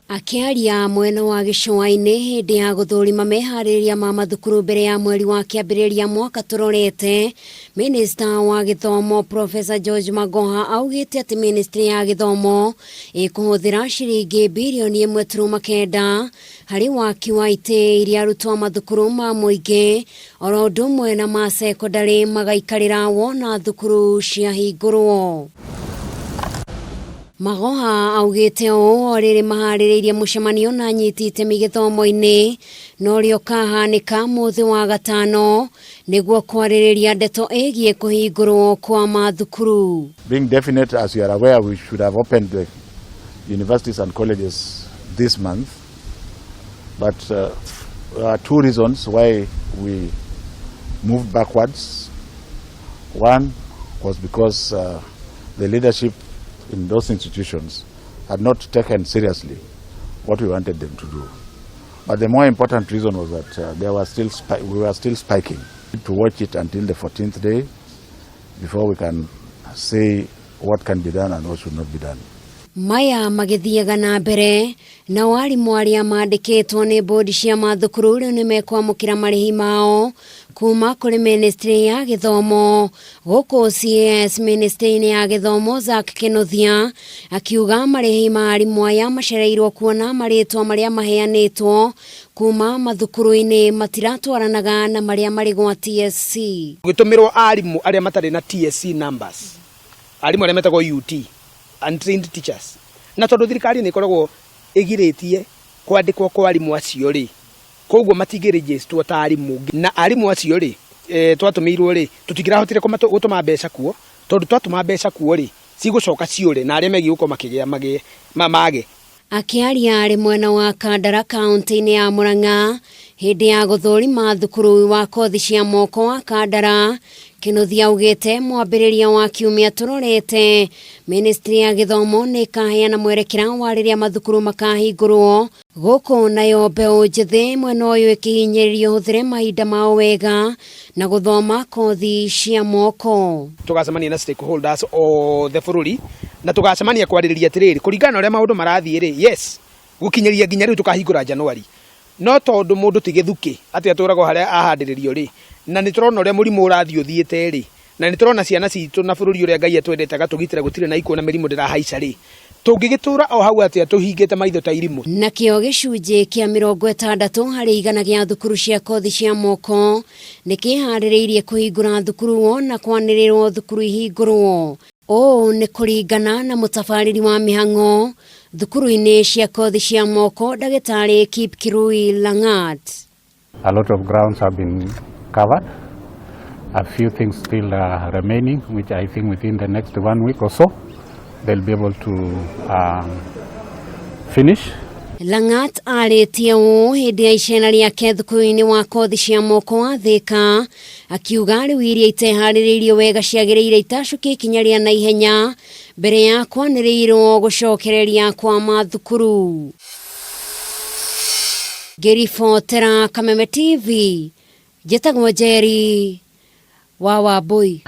Akĩaria mwena wa gĩcũa-inĩ hĩndĩ ya gũthũrima meharĩrĩria ma mathukuru mbere ya mweri wa kĩambĩrĩria mwaka tũrorete, Minista wa gĩthomo Professor George Magoha augĩte atĩ ministry ya gĩthomo ĩkũhũthĩra ciringi birioni 1.9 harĩ waki wa itĩ iria arutwo a mathukuru ma mũingĩ oro ũndũ ũmwe na ma cekondarĩ magaikarĩra wona thukuru ciahingũrwo. Magoha augĩte ũũ o rĩrĩ maharĩrĩirie mũcemanio na anyiti itemi gĩthomo-inĩ na ũrĩa ũkahanĩka mũthĩ wa gatano nĩguo kwarĩrĩria ndeto ĩgiĩ kũhingũrwo kwa mathukuru. Being definite, as you are aware, we should have opened the universities and colleges this month. But there are two reasons why we moved backwards. One was because the leadership in those institutions had not taken seriously what we wanted them to do. But the more important reason was that there was still we were still spiking. To watch it until the 14th day before we can say what can be done and what should not be done. Maya magĩthiaga na mbere nao arimũ arĩa mandĩkĩtwo nĩ bodi cia mathukuru rĩu nĩ mekwamũkĩra marĩhi mao kuma kũrĩ ministry ya gĩthomo. Gũkũ CS ministry-inĩ ya gĩthomo Zack Kinuthia akiuga marĩhi ma arimũ aya macereirwo kuona marĩtwa marĩa maheanĩtwo kuma mathukuru-inĩ matiratwaranaga na marĩa marĩ gwa TSC. Gũtũmĩrwo arimũ arĩa matarĩ na TSC numbers, arimũ arĩa metagwo UT, untrained teachers, na tondũ thirikari nĩ ĩkoragwo ĩgirĩtie kwandĩkwo kwa arimũ acio rĩ, koguo matingĩrĩgĩstwo ta arimũ. Na arimũ acio rĩ, twatũmĩirwo rĩ, tũtingĩrahotire gũtũma mbeca kuo, tondũ twatũma mbeca kuo rĩ, cigũcoka ciũre na arĩa megiĩ gũkorwo makĩgĩa magĩe mage. Akĩaria arĩ mwena wa Kandara kaunti-inĩ ya Murang'a hĩndĩ ya gũthũrima thukuru wa kothi cia moko wa Kandara, Kinuthia augĩte mwambĩrĩria wa kiumia tũrorete ministry ya gĩthomo nĩ ĩkaheana mwerekera wa rĩrĩa mathukuru makahingũrwo. Gũkũ nayo mbeũ njĩthĩ mwena ũyũ ĩkĩhinyĩrĩrio hũthĩre mahinda mao wega na gũthoma kothi cia moko. Tũgacemania na stakeholders othe bũrũri na tũgacemania kwarĩrĩria atĩrĩrĩ, kũringana na ũrĩa maũndũ marathiĩ rĩ, yes, gũkinyĩria nginya rĩu tũkahingũra January, no tondũ mũndũ ti gĩthukĩ atĩ atũragwo harĩa ahandĩrĩrio rĩ, na nĩ tũrona ũrĩa mũrimũ ũrathiĩ ũthiĩte rĩ, na nĩ tũrona ciana citũ na bũrũri ũrĩa Ngai atwendete agatũgitĩra gũtirĩ na ikuũ na mĩrimũ ndĩrahaica rĩ, tũngĩgĩtũra o hau atĩa tũhingĩte maitho ta irimũ? Nakĩo gĩcunjĩ kĩa 60% gĩa thukuru cia kothi cia moko nĩ kĩharĩrĩirie kũhingũra thukuru wona kwanĩrĩrwo thukuru ihingũrwo. Ũũ nĩ kũringana na mũtabarĩri wa mĩhang'o thukuru-inĩ cia kothi cia moko, ndagĩtarĩ Kipkirui Langat. A lot of grounds have been covered. A few things still are remaining, which I think within the next one week or so, they'll be able to finish. Langat arĩtie ũũ hĩndĩ ya icera rĩake thukuru-inĩ wa kothi cia moko wa Thika, akiuga rĩu iria iteharĩrĩirio wega ciagĩrĩire itacũkie ikinya rĩa naihenya mbere ya kwanĩrĩirwo gũcokereria kwa mathukuru. Ngĩribotera Kameme TV, njĩtagwo Njeri wa Wambui.